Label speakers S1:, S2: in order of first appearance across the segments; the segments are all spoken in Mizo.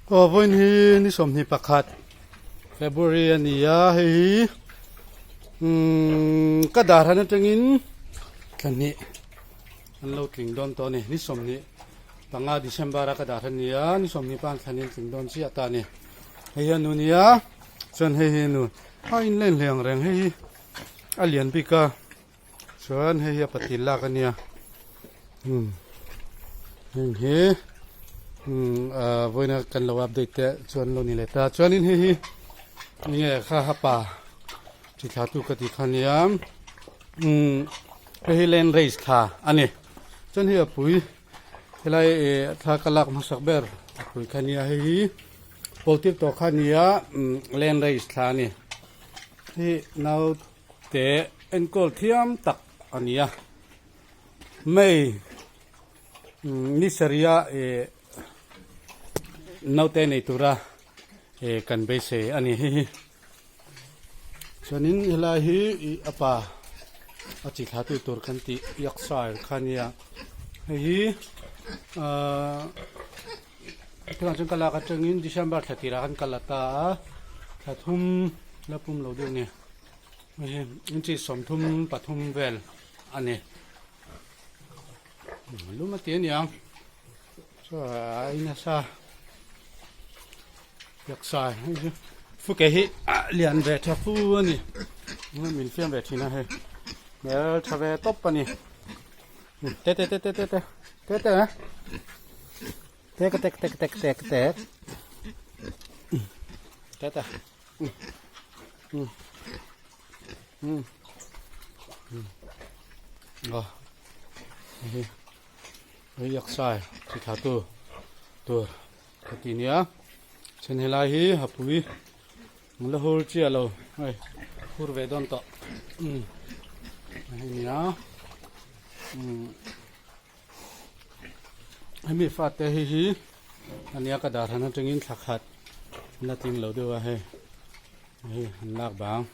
S1: Aw vawiin hi ni 21 February a ni a hei hi umm ka dar han atangin thla hnih an lo tling dawn tawh a ni ni 25 December a ka dar han ni a ni 20 pa an thla hnih an tling dawn chiah ta a ni hei hi a nu nia chuan hei hi a nu a inlen hle ang reng hei hi a lian bik a. Chuan hei hi a patil lak a nia umm heng hi umm ah vawiina kan lo update te chuan lo ni leh ta chuanin hei hi enge kha hapa chi thla tu ka tih kha nia umm hei hi land race thla a ni chuan hei a pui helai eh thla ka lak hmasak ber a pui kha nia hei hi pawl tir tawh kha nia umm land race thla a ni hei nau. Te enkawl thiam tak a ni a, May ni sarih a eh naute nei tura eh kan beisei a ni hi hi. Chuanin helai hi ih a pa a chi thla tu tur kan tih Yorkshire kha a nia, hei hi ahh tunah chuan ka lak atangin December thla tirah khan ka la ta a, thla thum la pum lo deuh a ni. Hei inchi 33 vel a ni lum a ti a niang chuan a in nasa taksa hei hi fuke hi a lian ve tha fu a ni min fiam ve thin a hei hmel tha ve tawp a ni te te te te te te te te te te te te te te te te te. Hei yaksai chi thla tu tur ka ti nia then helai hi hapui an la hur chiah lo hei hur ve dawn tawh hei nia hemi fate hei hi ania ka dah hran atangin thla khat la tling lo deuh a hei hei an lak bang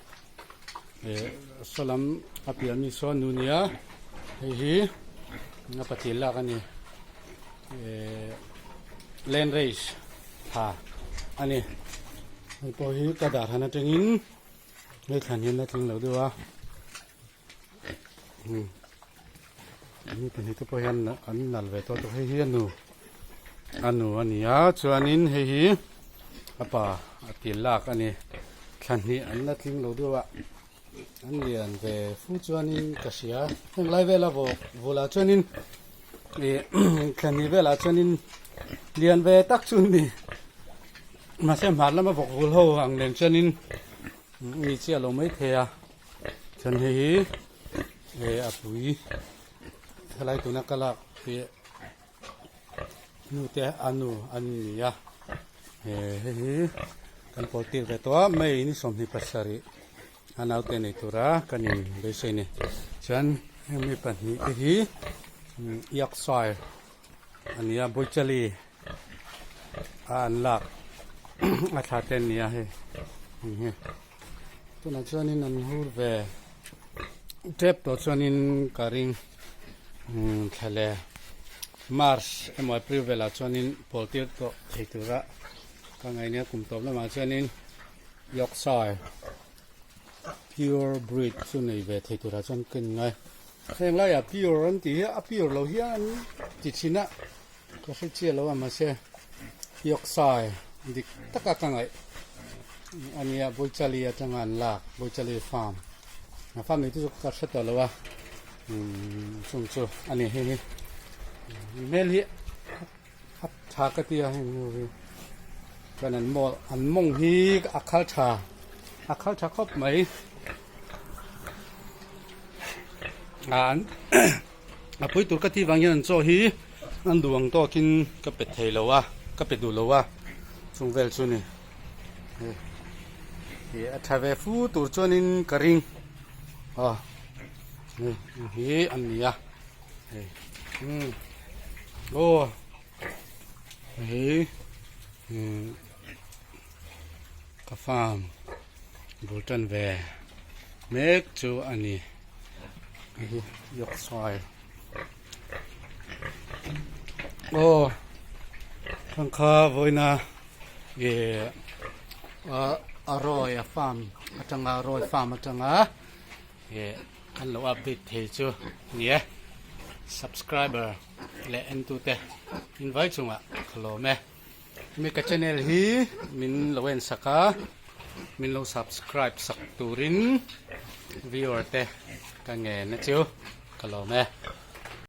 S1: eh saw lam a piah mi saw nu nia hei hi a patil lak a ni eh land race tha a ni hei pawh hi ka dah hran atangin hei thlan hian la tling lo deuh a. Mi pahnih te pawh hian an nal ve tawh tawh hei hi a nu a nu a ni a chuanin hei hi a pa a til lak a ni thla hnih an la tling lo deuh a an lian ve fu chuanin ka hria heng lai vela vawk bulah chuanin ih thla hnih velah chuanin lian ve tak chu an ni mahse hmar lama vawk vul ho ang nen chuanin mi chiah lo maithei a. Chuan hei hi eh a pui helai tuna ka lak hi nu te a nu an ni a eh hei hi kan pawl tir ve tawh a May ni 27 a naute nei tura kan in beisei a ni chuan heng mi pahnih te hi Yorkshire a ni a Buichali a an lak a thla te an ni a hei hei hi. Tunah chuanin an hur ve tep tawh chuanin ka ring umm thla leh March emaw April velah chuanin pawl tir tawh thei tura ka ngaih nia kum tawp lamah chuanin Yorkshire pure breed chu nei ve thei turah chuan ka inngai heng laiah pure an tih hi a pure lo hian ti thin a ka hre chiah lo a mahse Yorkshire dik taka ka ngaih a nia Buichali atanga an lak Buichali farm a farm nei te chu ka hre tawh lo a umm chung chu a ni hei hi hmel hi a tha ka ti a heng ho hi chuan an maw an mawng hi a khal tha a khal tha khawp mai an a pui tur ka tih vang hian an chaw hi an duh ang tawkin ka pe thei lo a ka pe duh lo a chung vel chu ni hei a tha ve fu tur chuanin ka ring aw hei hi an ni a hei umm aw hei umm ka farm bul tan ve mek chu a ni. Hei hi Yorkshire aw thangkha vawiina. Ih a Roy a farm atanga Roy farm atanga ih kan lo update thei chu ni e. Subscriber leh entute invai chungah ka lawm e. Hemi ka channel hi min lo en sak a, min lo subscribe sak turin viewer te ka ngen a chu ka lawm e.